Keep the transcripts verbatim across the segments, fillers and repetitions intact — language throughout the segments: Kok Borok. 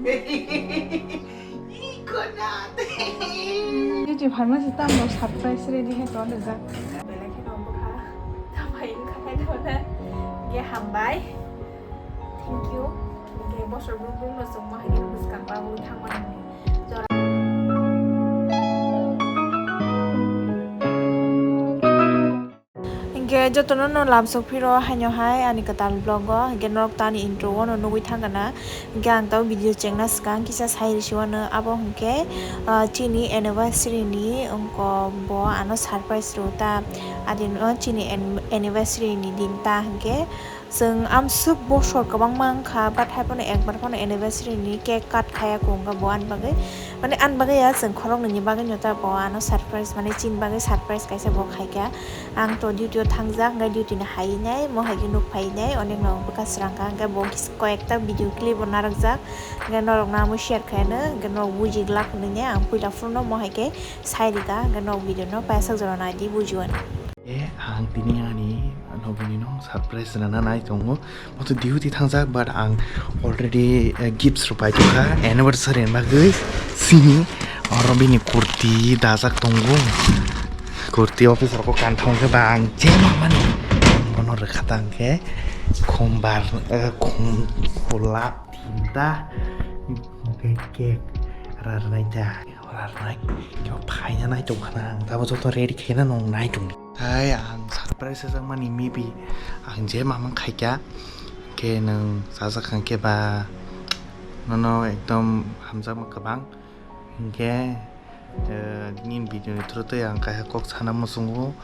Iko na. Tei je pharmacy tamo surprise ready hai to le jak. Belai kheno bwkha. Tamai wngkha hai to na. Ge hambai. Thank you. Ge bosor brum brum no chwngma hai khe bwskang bagwi thangmani. Hinkhe jotono no lamsok phiro haino hai ani kwtal vlog o, hinkhe norok tani intro o no nugwi thangkha na. Hinkhe ang tamo video chengna swkang kisa sai risi wano, abo hinkhe, ah, chini anniversary ni wngkok, bo ano surprise rw ta, adino chini an-, anniversary ni din ta hinkhe. Chwng amswk bosor kwbangma wngkha, but hai phano ekbar phano anniversary ni cake cut khaya kung kha bo ani bagwi. Mane ani bagwi ya, chwng khoroknwi ni bagwi no ta bo ano surprise, mane chini bagwi surprise kaisa bo khaikha. Ang to duty o thangjak, hwnkhe duty ni hai nai, mo hai khe nuk phai nai, onek no bwkha srang kha, hwnkhe bo kis-, koyekta video clip bo narwkjak, hwnkhe norok no amo share khai no, hwnkhe norok buji glak hwnwi ne ang puila phuru no mo hai khe sai rika, hwnkhe norok video no paisa jora nai di buji wani. E, ang tini ani nogini no surprise rwna nai tongo. Bo to duty thangjak, but ang already, eh, gifts rok pai tongkha anniversary ni bagwi. Sini oro bini kurti dajak tongo. Kurti office rok o kan thang khe ba ang je mamani bono rwkha ta hwnkhe khumbar, eh, khum khulap tinta. Hwnkhe cake rarnai ta. Rarnai. Khe phaina nai tongkha na ang. Tabo joto ready khe na nong nai tongdi. Hai ang surprise chajakmani maybe ang je mamang khaikha, khe nwng chajak kha khe ba nono ekdom hamjakma kwbang. Hinkhe, eh, nini video ni through twi ang kaisa kok sana muchungo,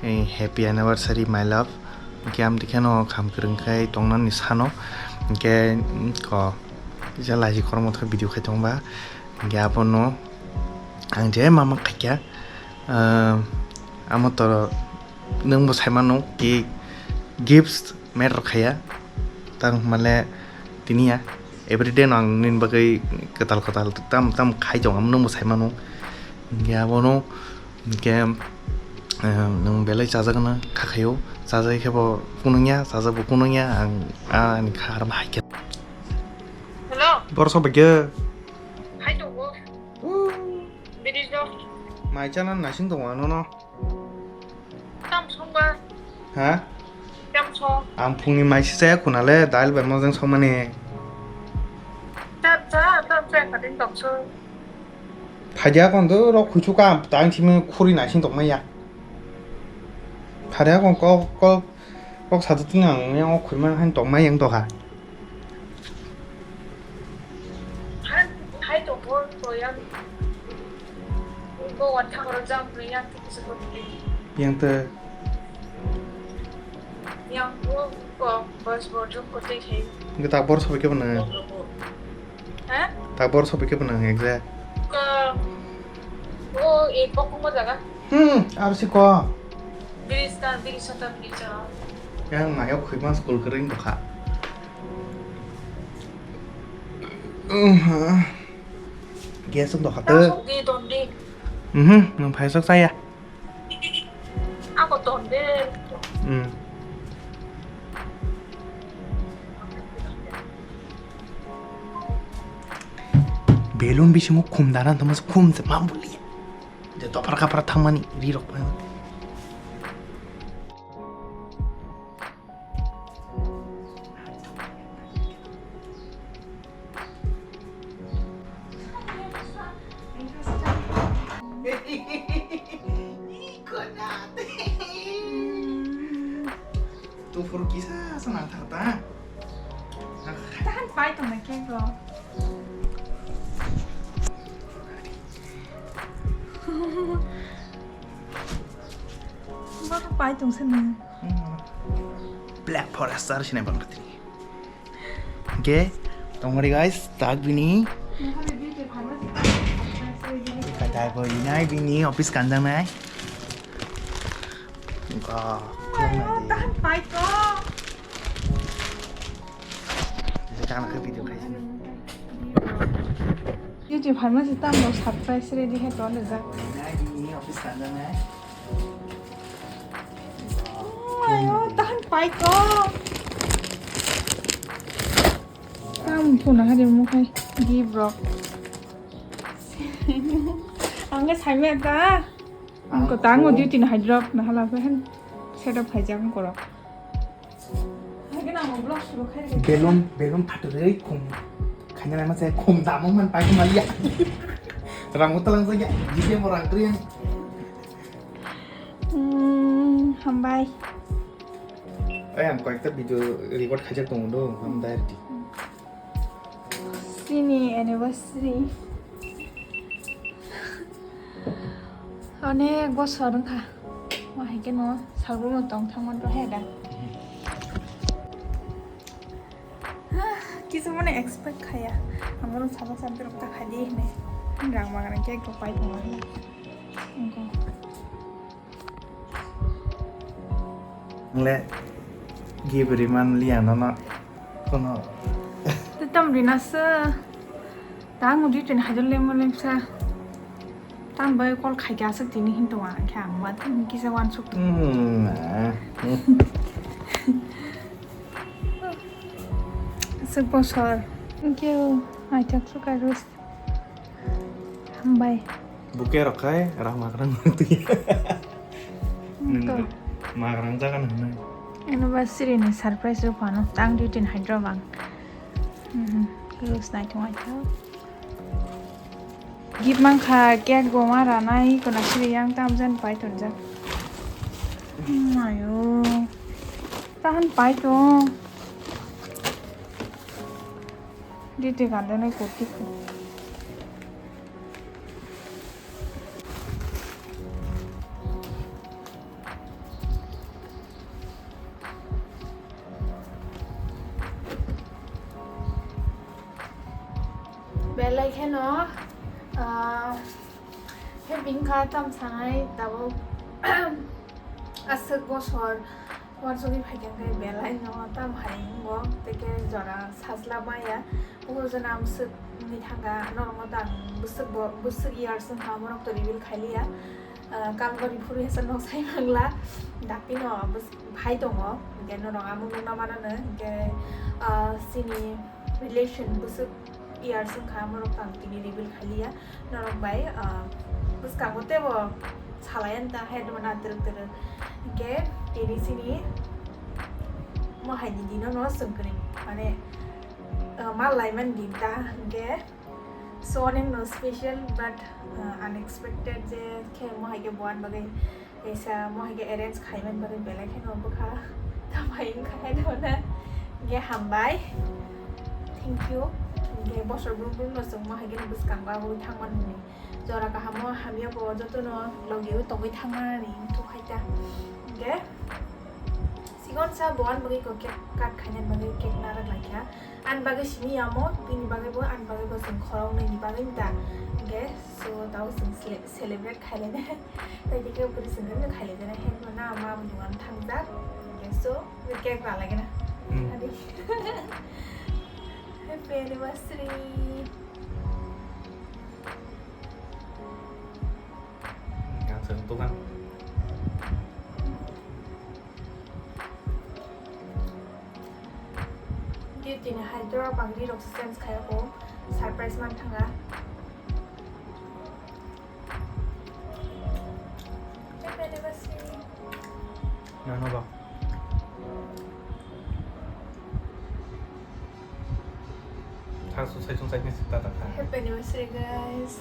eh, happy anniversary my love. Hinkhe amtwi kheno kham kwrwng khai tongnani sano. Hinkhe, mm, ko kisa laji khorokma khe video khai tongba. Hinkhe abono ang je mamang khaikha. Ah, amo to nwng bo sai mano ki gifts matter khaya, tang male tini ya everyday no ang nini bagwi kwtal kwtal tam tam khai tongo, nwng bo sai mano. Hinkhe abono hinkhe, eh, nwng belai chajakna kha khaio, chajak khe bo kunung ya, chajak bo kunung ya, ang ani kha ar bahai khe. Hello. Borok sobai khe. Hai tongo. Bini do. Mai chana nasing tongo ano no. Tam songba. Ha? Tam song. Ang phungni mai si chaya khuna le, dail bai mojang songmani. Ta ta ta ta kadin tokso. Phadia kon do rok khuichu kam, tang simi khuri nasing tokmaya. Phadia kon kok kok kok sadu tini ang yang khuima han tokmai yang tokha. Hai, hai tongo, to yang. Bo wan thang ro jam ro yang tiki se ko tiki. Yang te. Yang bo ko bos bo jok ko tei hai. Nge tak bor sobi ke bana. Ha? Tak bor sobi ke bana exact. Ko. O e bok mo jaga. Hmm, ar si ko. Biri sta, biri sata, biri jara. Yang mayok khuima school kering tokha. Gas wng tongkha to. Sok di, ton di. Mhm, nwng phaisok chaya. Ako ton de. Hmm. Belun bisingo khum dana tongma khum se mambuli. Je dophar kaphar thangmani ri rok. Tuphuru kisa se nangthar ta. Tahan pai tong na khe bro. Bo to pai tong se na. Black Forest ar sinai bang tini. Oke, tongori guys, tak bini. Katai bo inai bini office kanjang nai. Wah, tahan pai to. Video kaisa. Ini je pharmacy tam lo surprise ready hai to le jak. Inai bini office kanjang nai. Ayo, tahan pai to. Tam phone hari mo khai. Gift rok. Ang khe saimaya ta. Ang ko tango duty ni hydrop na hala ko hen set up khaijak ang korok. Hai khe nang vlog shuru khai. Balloon, balloon phatrwi khum. Khaina lai ma se khum damo man pai ma ya. Rang uta lang sa ya. Jide mo rang kriyan. Hmm, hambai. Ai ang koyekta video record khaijak tongo do, hambai. Chini anniversary. Onek bosor wngkha. Ma hai khe no salbrum no tong thangma to he da. Kisa mane expect khaya. Amo no sabak sabak rok ta khai di hne. Rang magrang cake rok pai tongo. Wngkha. Ngle gift riman liya nono kono. Tei tam rina se. Tang udi tin hajol lemo lemsa. Tam bai call khai kya aswk tini hin tonga kya ang wan kisa wan suk. Hmm, ah. Aswk bosor. Thank you. Ai tak suk arus. Hambai. Buke rok khai rang magrang twi. Nung magrang jaga nang nai. Anniversary ni surprise rw phano tang duty ni hydro bang. Mhm. Rose nai thung ai thau. Gift mang kha cake bo ma ra nai kono siri yang tam jan pai ton jak. Ayo. Tahan pai to. Dite ganda nai kurti ko. Belai kheno, ah, khe bini kha tam sanai tabuk aswk bosor. Uansugwi phaikha khe belai no tam hai wngbo, tei khe jora sajla maya. Bujo jona bwswk wngwi thangkha, norokno tang bwswk bo, bwswk years wngkha, borok to reveal khailiya. Ah, Kalgori phuru hesa nok sai mangla, dakti no bwswk phai tongo, hwnkhe norok amo nukna mano no, hwnkhe, ah, chini relation bwswk years wngkha, borok tang tini reveal khailiya. Norok bai, ah, bwskango teibo salai ani ta hai rwmani twrwk twrwk. Hwnkhe tini chini mo hai ni dino no chwng kwrwi mane, ah, mal laimani din ta hwnkhe so onek no special but, ah, unexpected je khe mo hai khe bo ani bagwi Kaisa mo hai khe arrange khaimani bagwi belai kheno bwkha tamai wngkha hai dono. Hwnkhe hambai. Thank you. Hwnkhe bosor brum brum no chwng mo hai kheno bwskango aboni thangmani hwnwi. Jora kahamo hamya bo jotono logi o tongwi thangmani wngthok hai ta. Hwnkhe sikon sa bo ani bagwi kok cake cut khainani bagwi cake narwk laikha. Ani bagwi simi yamo, bini bagwi bo, ani bagwi bo chwng khoroknwi ni bagwi ta. Hwnkhe so tao chwng cele-, celebrate khailene. Tei khe bwrwi chwng khe khailene, hwnkhe na ma bo dukan thangjak. Hwnkhe so, cake rwlaikhe na. Hmm. Adi. Happy anniversary. Ang chwng dukan. Duty ni hai drawer bangri rok se change khai ko surprise man thanga. Happy anniversary. Nano ba. Tha su sai sung sai ni sita ta kha. Happy anniversary, guys.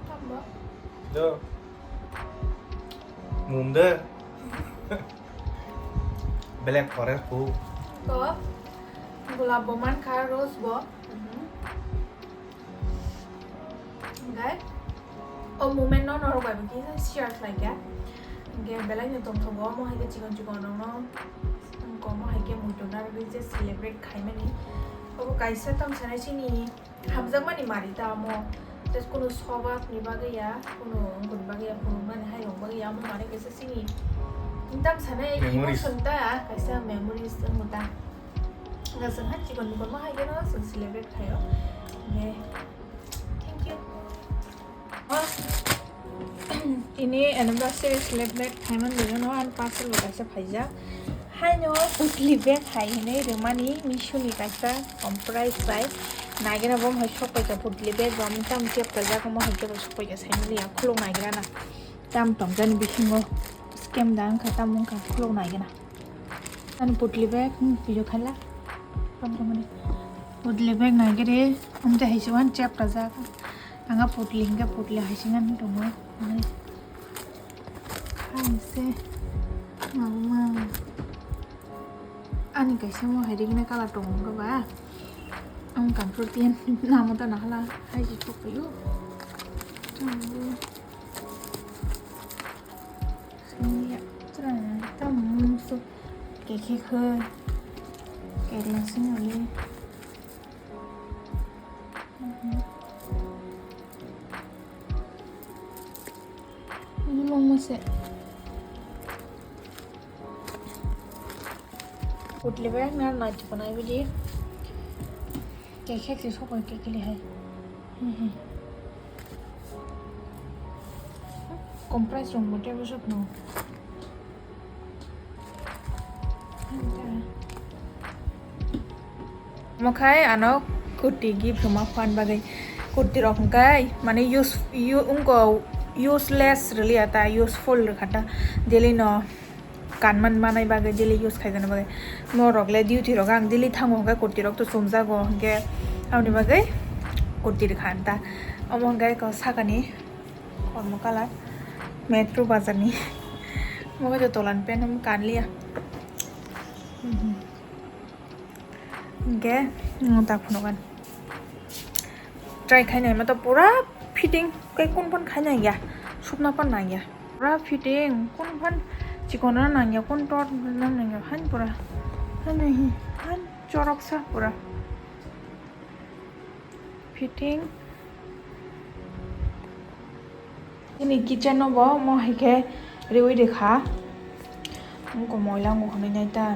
Tamba. Do. Mum de. Black Forest bu. Ko. Gulab bo man kha, rose bo. Mhm. Hwnkhe o moment no norok bai bo kisa share khlai kha. Hwnkhe belai no tongthogo, omo hai khe chikon chikon rok no, ko omo hai khe muitu narwgwi je celebrate khaimani. Obo kaisa tong sanai chini hamjakmani mari ta omo. Just kunu sobak ni bagwi ya, kunu wngkuni bagwi ya, phunukmani hai rok bagwi ya, omo mari kaisa chini tong sanai emotion ta, kaisa memories wngkha ta. Hwnkhe chwng hai chikon mikon ma hai kheno chwng celebrate khaio. Hwnkhe, thank you. Tini anniversary celebrate khaimani bagwi no ani parcel bo kaisa phaijak. Haino putli bag hai hinwi rwmani Meesho ni kaisa comprise bai. Naigena bo hai sok paikha putli bag bo, ami tamo chepta jak omo hai khe bo sok paikha saimaliya, khulok naigrana. Tam tong jani bisingo scam da wngkha, tam wngkha, khulok naigena. Ani putli bag, hmm, piyo khala. Tam tong mani. Putli bag naigere, amte hai se wan chepta jak. Anga putli hingke putli hai se ngan tongo. Ani. Hai se. Mama. Ani kaisa mo hai rigna kala tongo ba. Ang kantor tiyan namo ta nahala hai se chukpayo. Chukpayo. Sini ya, terang tam musuh keke ke. Keke sini oli. Ini long masih. Putli bag na na chupanai bidi. Keke si sokoi keke lihai. Comprise rong mote bwswk no. Mokhai ano kurti gift rwma phan bagwi, kurti rok hwnkhe mane use, u-, wngko useless rwliya ta, useful rwkha ta, daily no kanman manai bagwi, daily use khaijana bagwi. Morok le duty rok ang daily thango hwnkhe kurti rok to chumjago hwnkhe aboni bagwi kurti rwkha ta. Omo hwnkhe ko sakani kormo colour metro bazar ni. Omo khe tolan pant omo kanliya. Hwnkhe, mm, tak phunukgan. Try khainai ma to pura fitting, kai kun phan khainai ya, supna phan nang ya. Pura fitting, kun phan chikon na nang ya, kun tor na nang ya, han pura. Han, han chorok sa pura. Fitting. Ini kitchen no bo mo hai khe riwi rikha. Wngko moila wngko hwnwi nai ta.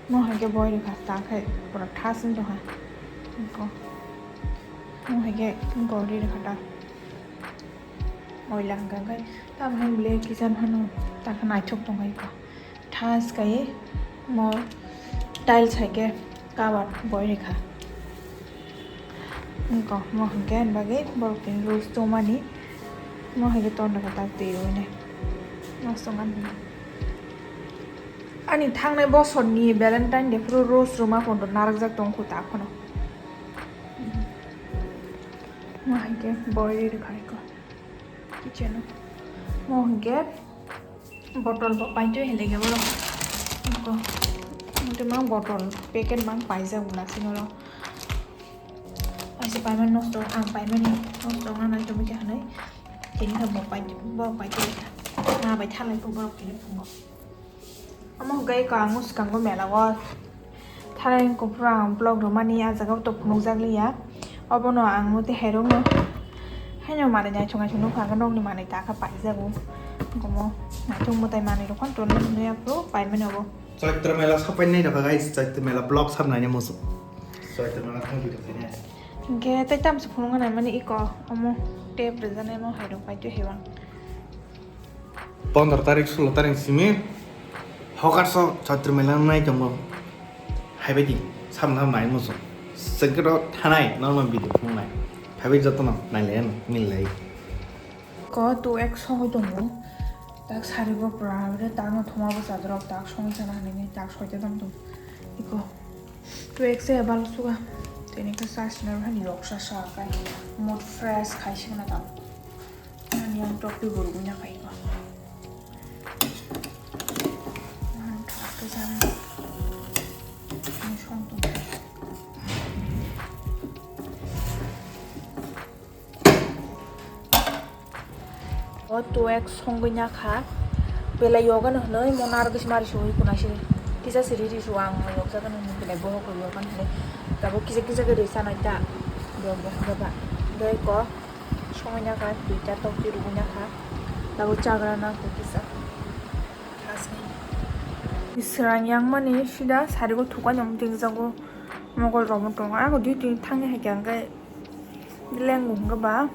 Mo hai khe boi rikha ta khe pura thas wng tongkha. Wngko. Mo hai khe wngko ri rikha ta. Moila hwnkha khe ta hwn bwle kitchen hano ta khe naithok tongkha iko. Thas kai mo tiles hai khe cover boi rikha. Wngko mo hwnkhe ani bagwi borok tini rules tongmani. Mo hai khe ton rikha tak twi rwinai. Mosong ani. Ani thangnai bosorni Valentine Day phuru rules rwma pondo narwkjak tong kho ta kheno. Mo hai khe boi rikha iko. Kitchen o. Mo hwnkhe Bottle bo paitwi hinlai khe borok. Wngko. Wngtwi mang bottle packet mang paijak bo naising oro. Aise paimani nosto, ang paimani nosto wngna nai tongwi khe hinwi. Tini khe bo paitwi, borok paitwi kha. Ma bai thalai kho borok tini phungo. Omo hwnkhe eko ang swkango mela o. Thanai kuphuru ang vlog rwmani ah jaga o tok phunukjak liya. Obono ang motwi hairokno haino manwi naithok naithok nukha, ang nokni manwi ta kha paijago. Omo naithok mwtai manwi rok phano tonwi hwnwi aphuru paimani obo. Chaitra mela sapai nai rokha guys, Chaitra mela vlog samnani muchung. Chaitra mela thangwi rokha guys. Hwnkhe tei tamsa phunukna naimani eko omo tape rwjaknai omo hairok paitwi haiwang. Pondro tarik, sulo tarik simi hokarso Chaitra mela nai tongo. Haibaidi samna nai muchung. Chwngkhe ro thanai nono video phunuknai. Haibai jotono nailai ano, mililai. Ko two X songwi tongo. Tak sari bo pura, tak no thoma bo chadorok, tak songwi chana hinwi tak soita tong tong. Iko two X se bal suga. Tini khe sa sina hani rok sa sa kai. Mood fresh khai sina tamo. Ani ang tokti bo rwgwi na khaiko. Ang thok khe jang. Ani song tong. O two X songwi na kha. Belai yoga no hwnwi mo narwgwi se mari sui kuna se. Kisa se riri su ang yokjaga no belai bohok yoga no hwnwi. Tabuk kisa kisa khe risa nai ta. Yokjaga ba. Doi ko. Songwi na kha, duita tokti rwgwi na kha. Tabuk chagra na kho kisa. Asni. Israng yang mani sida sari go thuka nyom ting jago. Mogol romo tongo. Ago duty thangni hai khe ang khe leng bo hwnkhe ba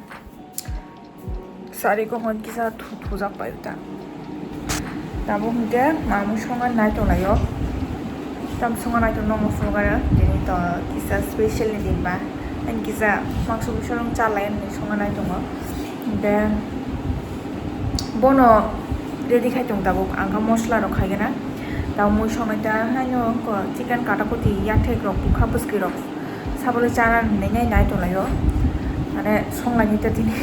sari go hwn kisa thu thujak pai ta. Tabuk hwnkhe mamung songa nai tonglaio. Tam songo nai tongo, nongo phunukha tini to kisa special ni din ba. Ani kisa mangso bisorong chalai ani songo nai tongo. Then bono ready khai tong tabuk, ang kha mosla rok khai gana. Tamo mui songnai ta haino ko chicken kata kuti yathek rok bukha bwskwi rok sabole chana hinwi nai nai tonglaio. Mane songlai ni ta tini.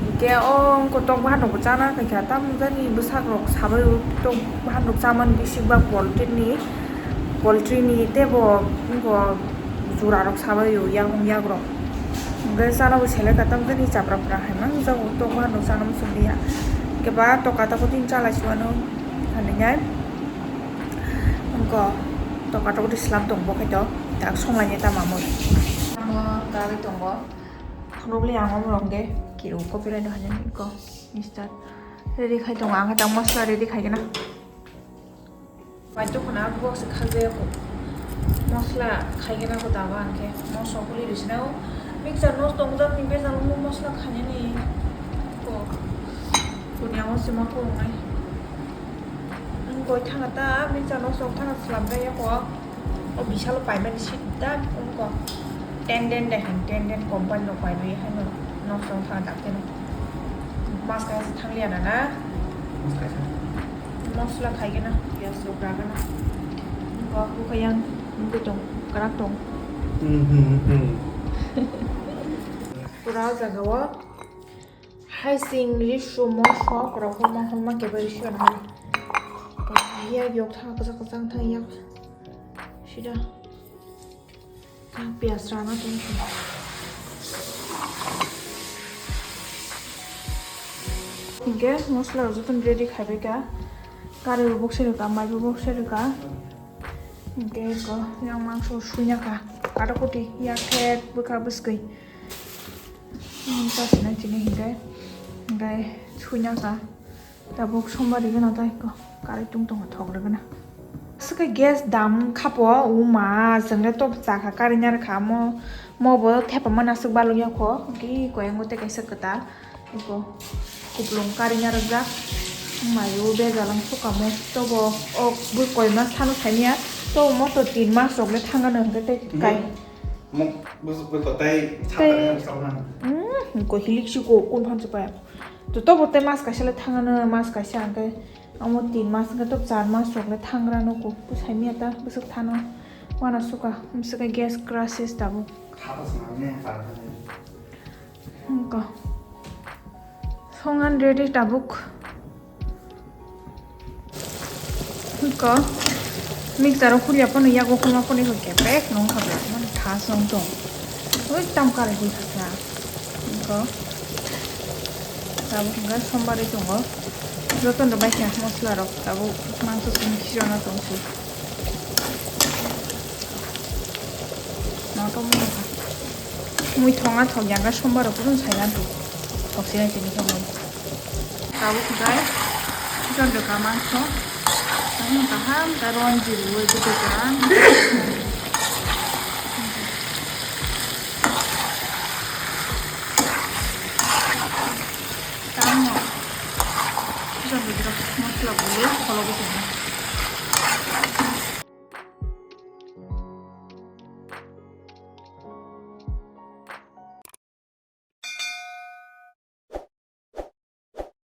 Hingke o wngkha tok bahan rokbo chana khaikha, tamo jani bwsak rok sabai o tok bahan rok chamani bisik ba poultry ni, poultry ni tebo wngkha jura rok sabai o yakung yak rok. Hingke chana bo seleka tamo jani chapra pura hai mang jago tok bahan rok chana muchung ya. Hingke ba tok kata ko tin chala si mano hinwi nai. Wngkha tok kata ko tin slap tong bo khai to tak songlai ni ta mamui. Tamo kari tongo. Probably ang omorok de kiro copyright no hajan ko mister ready khai tongo, ang khe ta mosla ready khai gana. Mai to khuna box kha je ko mosla khai gana ko ta ba ang khe mosla kuli ri sina o mixer no tong jak ni bejal mo mosla khai ni ko dunia o se ma ko ngai. Ang koi thanga ta mixer no sok thanga slam bai ya ko. O bisalo paimani sida wngkha. Tenden de hai, Tenden company rok paimani haino noksa wngkha daktino. Mas kaisa thangliya na na? Mas kaisa. Mosla khaigena, piyaj rok ragena. Wngkha, wngkha yang, wngkha tong, kwrak tong. Hmm, hmm, hmm. Pura o jaga o. Hai sing ri sumo sok rok holma holma kebo ri sio na. Ya yok thang kwchak kwchak thang yak. Sida. Thang piyaj rana tong sio. Hingke mosla rok joto ready khai bai ka. Kari bo bokse rwka, mai bo bokse rwka. Hingke ko yang mangso suina ka. Kata koti ya khe bwkha bwskwi. Hmm, ta sina chini hingke, hingke suina ka. Tabuk sombar rigena tai ko, kari tung tongo thok rigena. Aswk khe gas dam khapo, uma, chwngle top chakha kari nyar kha mo, mo bo thepa mana aswk balok ya kho, ki koyango tei kaisa kwtal, iko kuplung kari nyar jak, mayo bejalang sukamo, tobo ok bwkoi ma sano thaniya, tobo moto tin mas rok le thangano hingke tei kai. Mok bwswk bai kotai Tei- sakani ang sauna. Hmm, ko hilik si ko kun phan chupai. To tobo tei mas kaisa le thangano mas kaisa hingke amo tin mas hingke to char mas rok le thangra no ko. Bwsai miya ta bwswk thano. Wana suka bwswk gas crisis tabuk. Khaba swnam ne para thani. Hingko. Songan ready tabuk. Ko mixer o hulia pono yago huma pono ko kepek nong kha bla mani kha song tong. Oi tam kare hui kha kha. Ko tabuk hingga sombar ri tongo. Jotono bai kha mosla rok tabuk mangso song kisi rok na tong si. Noto mui kha. Mui thong a thok yang ga sombar rok kunu sai na tu. Thok si na tini sombar. Tabuk khe bai chicken rwkha mangso. Ano kaham ta ron jiru oi kutu kha. Tamo. Chicken rwkha mosla bulu kholo kutu kha.